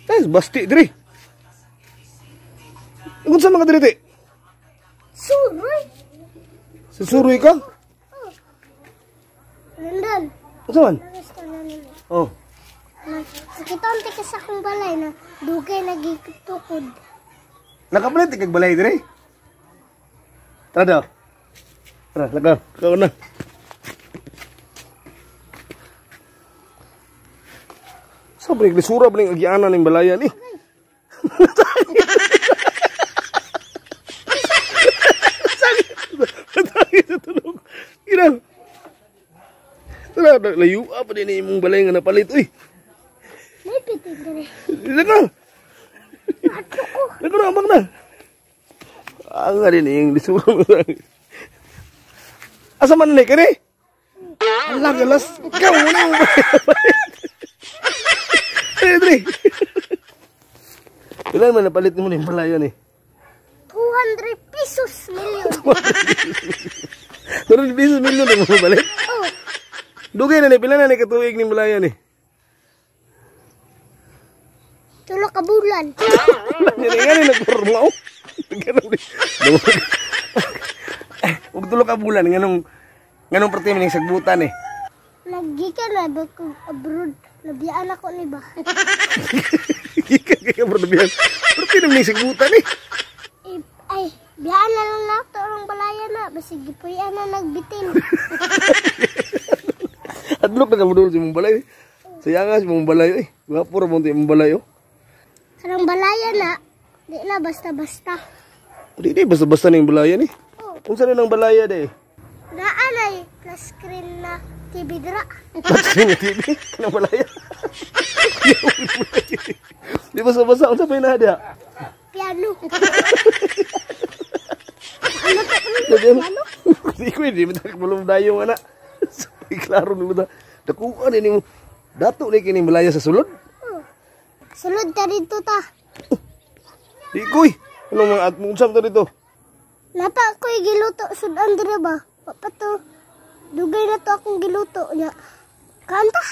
Eh, basti diri. Unsa mga diri ti? Suroy. Susuroy ka? Oh. London. Unsa man? Gusto na nila. Oh. Sakiton ti ka sa akong balay na dugay nagitukod. Nakapalit kag balay diri. Tara daw. Tara, lakaw. Ikaw na. Sabi, lisura ba ning agianan ning balayan eh? Sakit sa tulog. Ginang. Tara, layo pa din imong balay nga napalit uy. May pitig diri. Lakaw. Ato ko. Lakaw na, ambak na. Ang nga din yung lisura mo. Asa man ni kani? Ala galas. Ikaw mo na imong balay. Eh, dre. Ilan man napalit mo ni balayan eh? 200 pesos million. 200 pesos million na mo balit? Oh. Dugay na ni, pila na ni katuig ni balayan eh? Tulo ka bulan. Yan nga ni nagporma oh. Ug tulo ka bulan nganong perti man ning sagbutan eh. Naggikan na ba kog abroad? Nabiyaan ako ni ba? Gikan kay abroad nabiyan. Perti man ning sagbutan eh. Ay, biyaan na lang nato ang balaya na. Basig gipuy-an na nagbitin. Adlok na kabudol si mong balay. Sayanga si mong balay eh. Gwapo ra mo imong balay oh. Karang balaya na, di na basta-basta. Di di basta-basta ning balaya ni. Oh. Unsa na nang balaya de? Naa nay flat screen na TV dira. Flat screen na TV kanang balaya. Di basta-basta unsa pa na dia? Piano. Ano to? Piano? Di ko hindi mo bulong dayong ana. Sabi klaro ni mo ta. Dakuan ni mo. Dato ni kini balaya sa sulod. Oh. Sulod ta dito ta. Di koy. Ano mga at unsa ta dito? Napa ko'y giluto sudan diri ba? Wa pa to. Dugay na to akong giluto nya. Kanta.